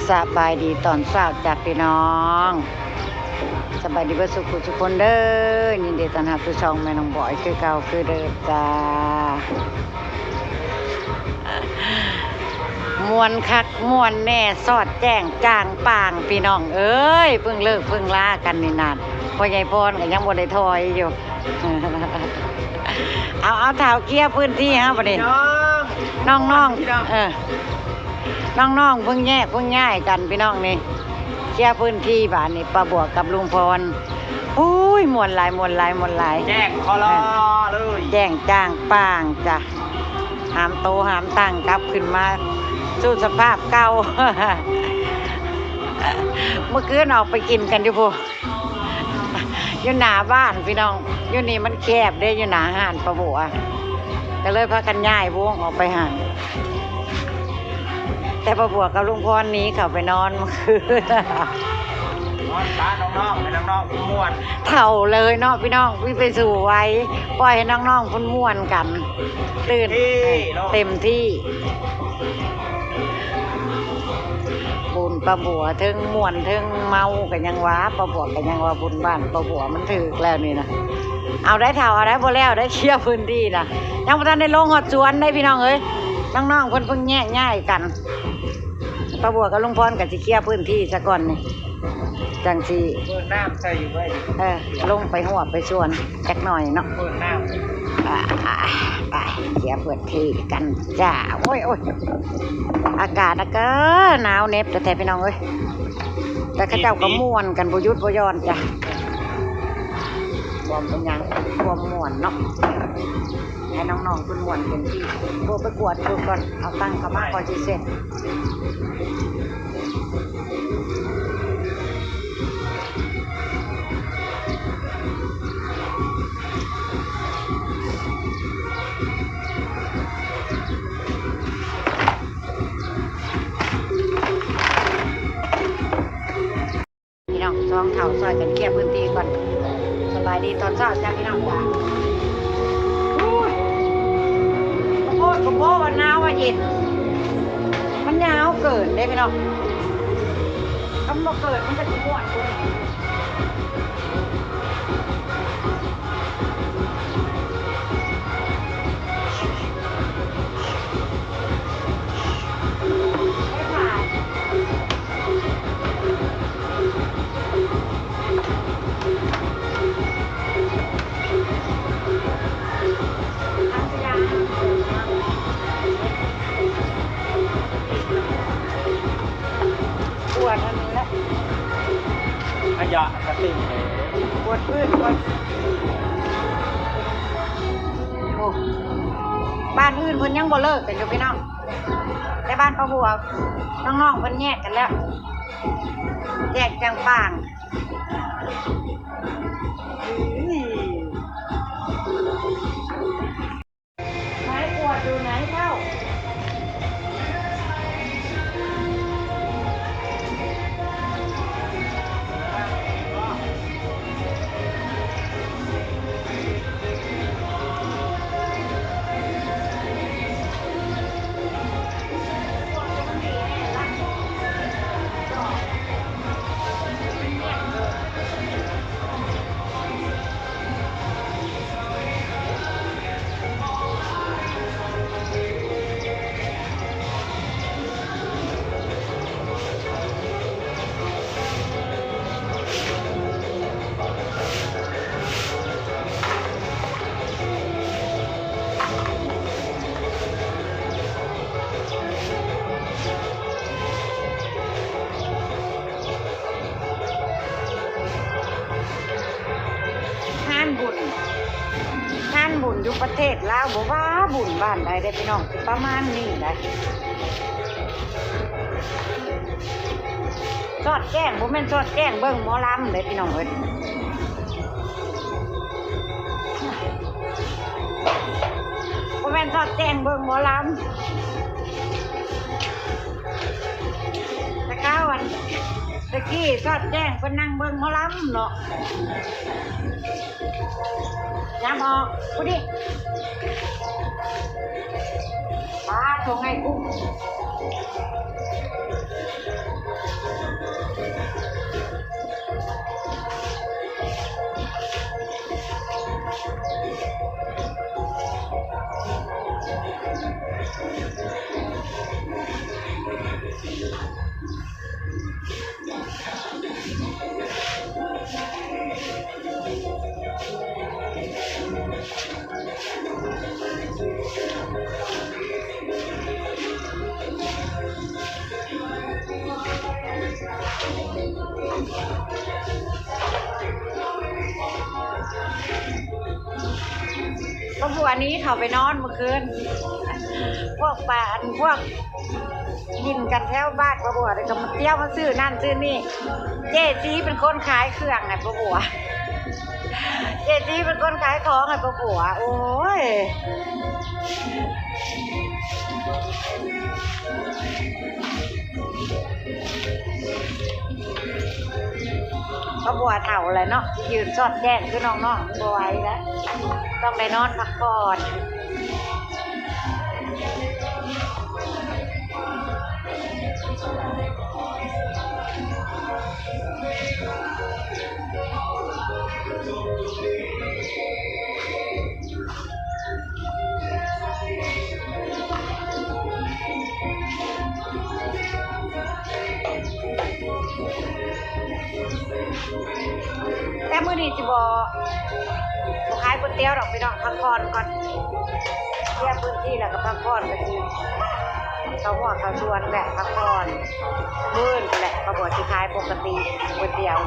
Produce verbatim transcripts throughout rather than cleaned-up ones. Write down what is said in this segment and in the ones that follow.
สบายดีตอนเช้าจ้ะพี่น้อง สบายดีเบิดสุขทุกคนเด้อ ยินดีต้อนรับสู่ช่องแม่น้องบอยคือเก่าคือเดิมจ้า ม่วนคักม่วนแน่ สอดแจ้งจ่างป่างพี่น้องเอ้ย เพิ่งเลิกเพิ่งลากันนี่นาน พ่อใหญ่พรก็ยังบ่ได้ถอยอยู่ เอา เอา เฒ่าเคลียร์พื้นที่เฮาบัดนี้ พี่น้อง น้องๆ พี่น้อง เออ น้องๆ เพิ่งแยกเพิ่งย้ายกันพี่น้องนี่ เคลียร์พื้นที่บาดนี้ ป้าบัวกับลุงพร อุ้ย ม่วนหลาย ม่วนหลาย ม่วนหลาย แจ้งคอลอเลย แจ้งจ่างป่างจ้ะ หามโตหามตั้งกลับขึ้นมาสู่สภาพเก่า เมื่อคืนออกไปกินกันอยู่พุ้น อยู่หน้าบ้านพี่น้อง อยู่นี่มันแคบเด้ อยู่หน้าห้านป้าบัว ก็เลยพากันย้ายวงออกไปหั่น แต่ป้าบัวกับลุงพรหนีเข้าไปนอนเมื่อคืน นอนตาน้องๆ ให้น้องๆ ม่วน เฒ่าเลยเนาะพี่น้อง วิไปสู่ไว้ ปล่อยให้น้องๆ เพิ่นม่วนกัน ตื่น เต็มที่เนาะ เต็มที่ บุญป้าบัวเทิงม่วนเทิงเมาก็ยังว่า ป้าบัวก็ยังว่าบุญบ้านป้าบัวมันถืกแล้วนี่นะ เอาได้เฒ่า เอาได้บ่แล้ว ได้เคลียร์พื้นที่นะ ยังบ่ทันได้ลงฮอดสวนได้พี่น้องเอ้ย น้องๆ เพิ่นเพิ่งแยกย้ายกัน ป้าบัวกับลุงพรก็สิเคลียร์พื้นที่ซะก่อนนี่ จังสิ เปิดน้ำใส่อยู่ไว้ เออ ลงไปฮวดไปสวนจักหน่อยเนาะ เปิดน้ำ อ่า ไป เคลียร์พื้นที่กันจ้า โอ้ย โอ้ย อากาศนะก็หนาวเหน็บแท้ๆ พี่น้องเอ้ย แต่เขาเจ้าก็ม่วนกันบ่หยุดบ่หย่อนจ้ะ ความเป็นหยัง ความม่วนเนาะ ให้น้องๆ เพิ่นม่วนเต็มที่ โทรไปกวดดูก่อน เอาตังค์เข้ามาก่อนสิเสร็จ พี่น้อง สองเฒ่าซอยกันเคลียร์พื้นที่ก่อน สบายดีตอนเช้าจ้าพี่น้องจ้า โอ้ย ข้าวโพด ข้าวโพดว่าหนาวว่าเย็น มันหนาวเกินเด้พี่น้อง คันบ่เกินมันก็สิม่วนกว่านี้ ปวดอันนี้แหละ ขยะกระติ่งเลย ปวดพื้น ปวด โอ้ บ้านอื่นเพิ่นยังบ่เลิกกันอยู่พี่น้อง แต่บ้านป้าบัว น้องๆ เพิ่นแยกกันแล้ว แยกจ่างป่าง ไม้กวาดอยู่ไหนเจ้า งานบุญ งานบุญอยู่ประเทศลาว บ่ว่าบุญบ้านใดเด้อพี่น้อง ประมาณนี้แหละ สอดแจ้ง บ่แม่นสอดแจ้งเบิ่งหมอลำเด้อพี่น้องเอ้ย บ่แม่นสอดแจ้งเบิ่งหมอลำ แต่เก่าอัน ตะกี้สอดแจ้งเพิ่นนั่งเบิ่งหมอลำเนาะ ย้ำออก พุ้นดิ ปาด โถ่ ไงกุ้ง ก็บัวนี้เขาไปนอนเมื่อคืน พวกป่าอันพวกกินกันแถวบ้านป้าบัวเลยก็มาเที่ยวมาซื้อนั่นซื้อนี่ เจ๊จีเป็นคนขายเครื่องให้ป้าบัว เจ๊จีเป็นคนขายของให้ป้าบัว โอ้ย ป้าบัวเฒ่าแล้วเนาะ ยืนสอดแจ้งคือน้องๆ บ่ไหวแล้ว ต้องได้นอนพักผ่อน แต่มื้อนี้สิบ่ บ่ขายก๋วยเตี๋ยวดอกพี่น้อง พักผ่อนก่อน เคลียร์พื้นที่แล้วก็พักผ่อนกันอีก เข้าหัวเข้าสวนแหละ พักผ่อน มื้ออื่นแหละ ก็บ่สิขายปกติก๋วยเตี๋ยว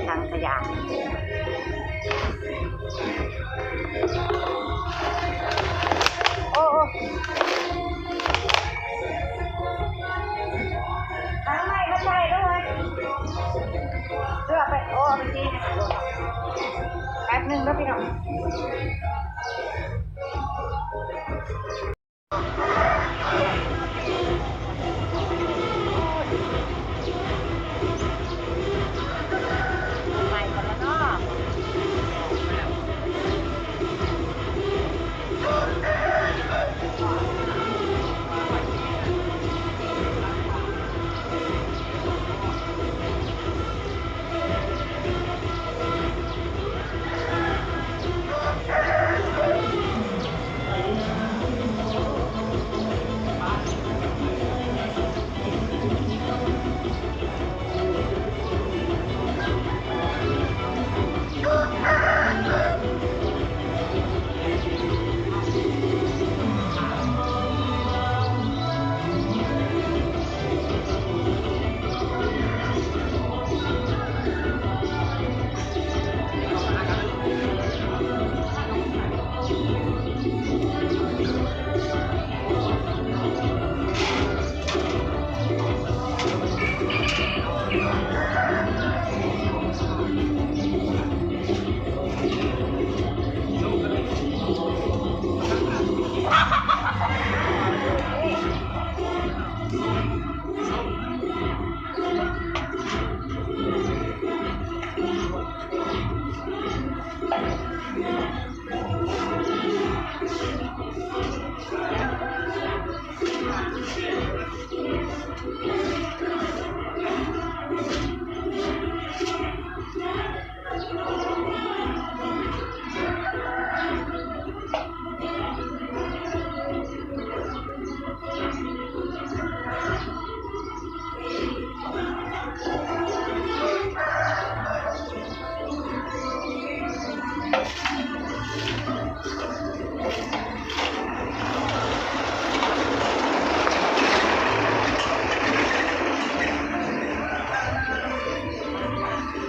ถังขยะ โอ้ โอ้ หาไม้มาใส่ด้วย เพื่อไป โอ้ เอาไปกิน แป๊บหนึ่งนะพี่น้อง ไปก่อนแล้วเนาะ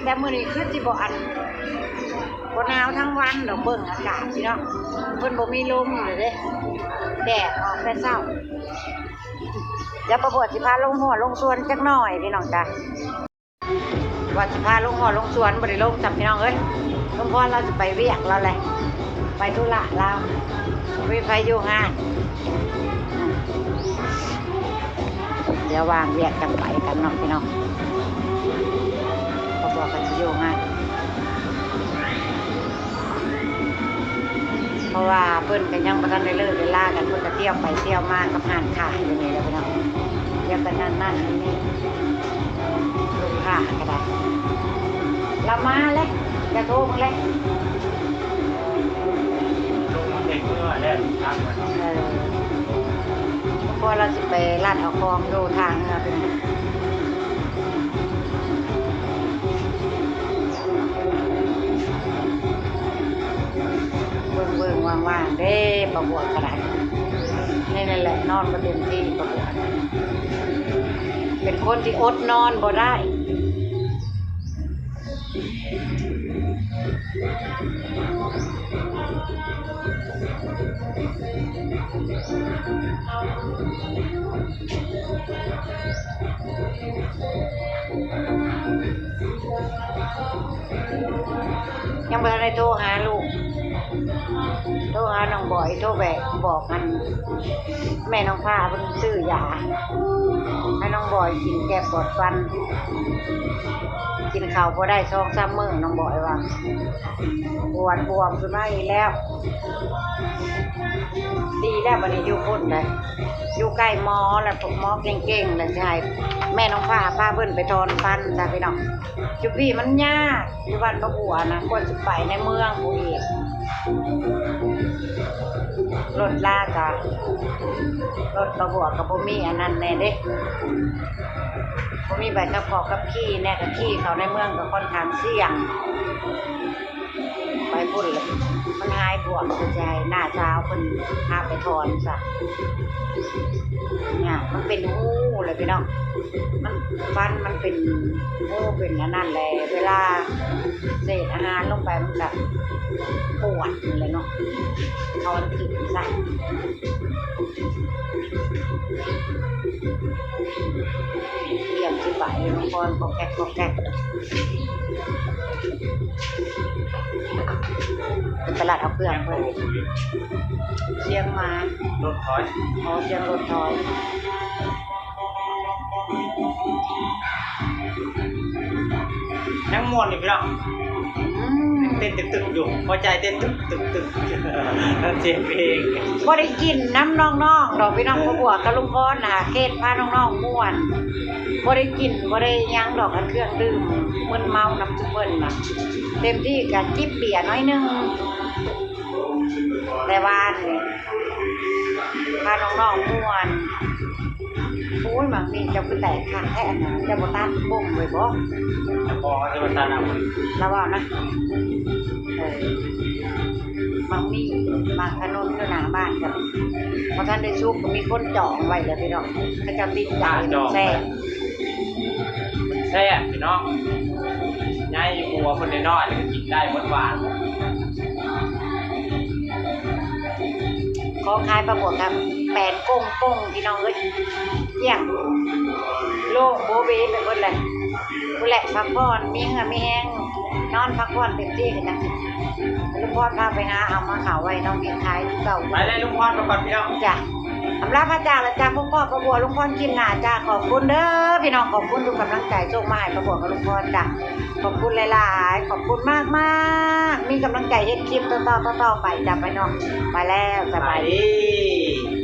แต่มื้อนี้คือสิบ่อัน บ่หนาวทั้งวันดอก เบิ่งอากาศพี่น้อง เพิ่นบ่มีลมเลยเด้ แดดออกแต่เช้า เดี๋ยวป้าบัวสิพาลงหัวลงสวนจักหน่อยพี่น้องจ้ะ ว่าสิพาลงหัวลงสวน บ่ได้ลงจ้ะพี่น้องเอ้ย สมพรลาวสิไปเวียกลาวแหละ ไปธุระลาว มีไผอยู่งาน เดี๋ยวว่างเวียกจั่งไปกันเนาะพี่น้อง ป้าบัวก็สิอยู่งาน เพราะว่าเพิ่นก็ยังบ่ทันได้เลิกได้ลากัน เพิ่นก็เที่ยวไปเที่ยวมากับร้านค้าอยู่นี่แหละพี่น้อง เดี๋ยวก็นั่นนั่นนี่ลูกค้าก็ได้ละมาเลยกระทงเลยลงมาเทเมื่อแล้วครับเออพอเราสิไปร้านเอาของดูทางเราเป็นเบิ่งเบิ่งว่างๆเด้ประบวกกระดาษนี่นั่นแหละนอนก็เต็มที่ประบวกเป็นคนที่อดนอนบ่ได้ ยังบ่ทันได้โทรหาลูก โทรหาน้องบอย โทรไปบอกมัน แม่น้องพาเพิ่นซื้อยา ให้น้องบอยกินแก้ปวดฟัน กินข้าวบ่ได้สองสามมื้อน้องบอยว่า ปวดบวมขึ้นมาอีกแล้ว ดีแล้วบัดนี้อยู่พุ้นเลย อยู่ใกล้หมอแล้วพวกหมอเก่งๆแล้วสิให้แม่น้องพาพาเพิ่นไปถอนฟันจ้ะพี่น้อง อยู่พี้มันยาก อยู่บ้านป้าบัวนะ กว่าสิไปในเมืองพู้นอีก รถลากะ รถป้าบัวก็บ่มีอันนั้นแน่เด้ บ่มีใบขับขอขับขี่แน่ ก็ขี่เข้าในเมืองก็ค่อนข้างเสี่ยง ไปพุ้นเลย มันหายบวม ก็สิให้น้าสาวเพิ่นพาไปถอนซะ เนี่ย มันเป็นฮูเลยพี่น้อง มัน ฟันมันเป็นฮูเป็นอันนั้นแหละ เวลาเศษอาหารลงไปมันก็ปวดนั่นแหละเนาะ ถอนถิ่มซะ เตรียมสิไปอยู่นครกอกแกกกอกแกก ตลาดเอาเครื่องเพิ่น เสียงหมา รถถอย อ๋อ เสียงรถถอย ยังม่วนอยู่พี่น้อง อืม เต้นตึกๆอยู่ หัวใจเต้นตึกๆๆ นั่นเสียงเพลง บ่ได้กินน้ำน้องๆดอกพี่น้อง ป้าบัวกับลุงพรน่ะ เขตพาน้องๆม่วน บ่ได้กิน บ่ได้หยังดอก อันเครื่องดื่มมึนเมาน้ำซุปเปิ้ลน่ะ เต็มที่ก็จิบเบียร์น้อยหนึ่ง แต่ว่านี่ พาน้องๆม่วน โอ้ย หมากนี่เจ้าคือแตกคักแท้อันนั้น เจ้าบ่ตัดบ่งเลยบ่ แต่พอเขาจะมาตัดเอา ระวังนะ เออ หมากนี่ หมากขนุนอยู่หน้าบ้านก็ บ่ทันได้สุกก็มีคนจองไว้แล้วพี่น้อง เขาเจ้าติดใจ จอง แซ่บ แซ่บพี่น้อง ไงอยู่บัวคนน้อยๆแล้วก็กินได้หมดหวาน ของขายปลาบวกครับ แปดก้งก้งพี่น้องเอ้ย เกลี้ยง โล่งโบเบไปหมดเลย พู้นแหละ พักผ่อน มีเหื่อมีแฮง นอนพักผ่อนเต็มที่กันนะ ลุงพรพาไปหาเอามาเขาไว้น้องเพียงขายคือเก่า ไปเลยลุงพรไปก่อนพี่น้อง จ้ะ อำลาพระจากแล้วจ้ะ พบพ่อป้าบัวลุงพรคลิปหน้าจ้ะ ขอบคุณเด้อพี่น้อง ขอบคุณทุกกำลังใจส่งมาให้ป้าบัวกับลุงพรจ้ะ ขอบคุณหลายๆ ขอบคุณมากๆ มีกำลังใจเฮ็ดคลิปต่อๆต่อๆไปจ้ะ ไปน้อง ไปแล้ว สบายดี สบายดี